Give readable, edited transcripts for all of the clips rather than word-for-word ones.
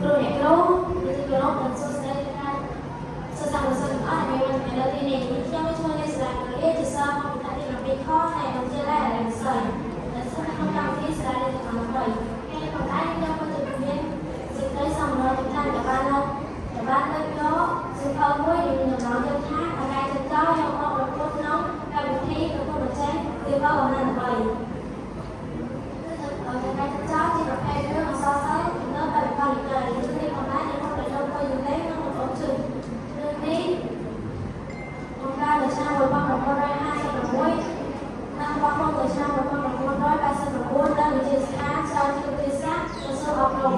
គ្រូអ្នកគ្រូជាទីគោរពនិងសួស្តីដល់ការសិស្សានុសិស្សទាំងអស់ដែលមាននៅទីនេះខ្ញុំឈ្មោះលេសាកលាជាសិស្សមកពីថ្នាក់ទី7ខនៃវិទ្យាល័យអរិយសិលដែលស្ថិតក្នុងកម្មវិធីសាលារៀនទាំង8ហើយផងដែរខ្ញុំក៏ជាមានសេចក្តីសំណូមពរថាដែលបានលើដែលបានលើកយកសៀវភៅមួយដែលមានចំណងជើងថាអកាយចិត្តយកមកប្រកួតក្នុងកម្មវិធីប្រកួតប្រជែងសៀវភៅអំណាចល្បីគឺអកាយចិត្តជាប្រភេទរឿងអក្សរសិល្ប៍ទំនើបបែបកលិការឿងនេះផងដែរនៅក្នុងប្រយោគមួយយលេនិងលោកអូជឹងរឿងនេះបង្កើតនៅឆ្នាំ1956និងបោះពុម្ពនៅឆ្នាំ1989ដល់វិទ្យាស្ថានស្រាវជ្រាវវិទ្យាសាស្ត្រក្រសួងអប់រំ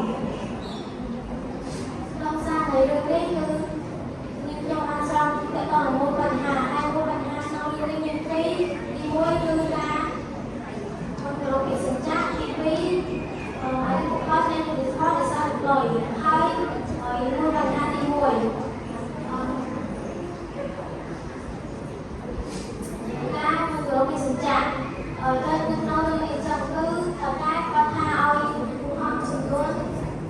ក្នុងសារនៃរឿងនេះគឺនាងខ្ញុំបានស្រង់ទាក់ទងនឹងមូលបញ្ហាហើយមូលបញ្ហាក្នុងរឿងនេះមានពីរទី1គឺការមិនគោរពពាក្យសច្ចាទី2អឺផលនៃវិទ្យាដោយសារលុយហើយហើយមូលបញ្ហាទី1ការមិនគោរពពាក្យសច្ចាទៅនៅក្នុងរឿងនេះចឹងគឺតើតែគាត់ថាឲ្យពូហំចំនួន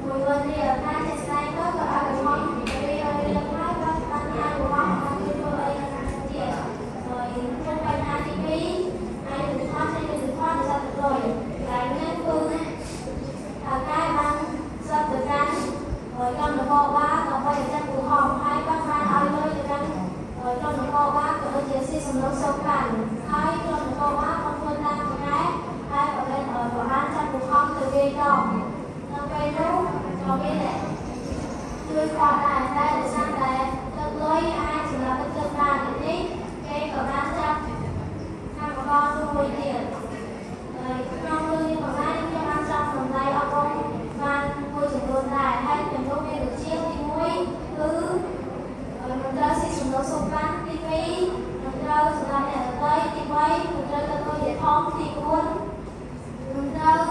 10000រៀលតែជាក់ស្ដែងទៅក៏ឲ្យពូហំរៀលរៀលហើយគាត់បានថាពូហំអត់មានធ្វើអីទៀតហើយក្នុងបញ្ហាទី2ហើយវិធីនៃវិធីដោយសារទឹកលុយតែនេះគឺតើតែបានសឹកទៅកាន់ក្រុមនគរបាលដើម្បីឲ្យចាត់ពូហំហើយគាត់បានឲ្យលុយទៅកាន់ក្រុមនគរបាលក៏ដូចជាស៊ីសំណុំសូកប៉ាន់ហើយក្រុមនគរបាលក៏ធ្វើតាមខែហើយក៏បានក៏បានចាត់ពូហំទៅវាយដំនៅពេលនោះក៏មានអ្នកជួយគាត់ដែរតែដោយសារតែទឹកលុយអាចសម្រាប់ទឹកជើងបាននេះគេក៏បានចាប់កម្មករនោះមួយទៀតហើយក្នុងរឿងនេះក៏បានខ្ញុំបានចាប់តម្លៃអប់រំបានមួយចំនួនដែរហើយចំនួនមានដូចជាទី1គឺមិនត្រូវស៊ីសំណូកសូកប៉ាន់ទី2មិនត្រូវសម្រាប់អ្នកដទៃទី3មិនត្រូវទទួលជាធំទី4មិនត្រូវ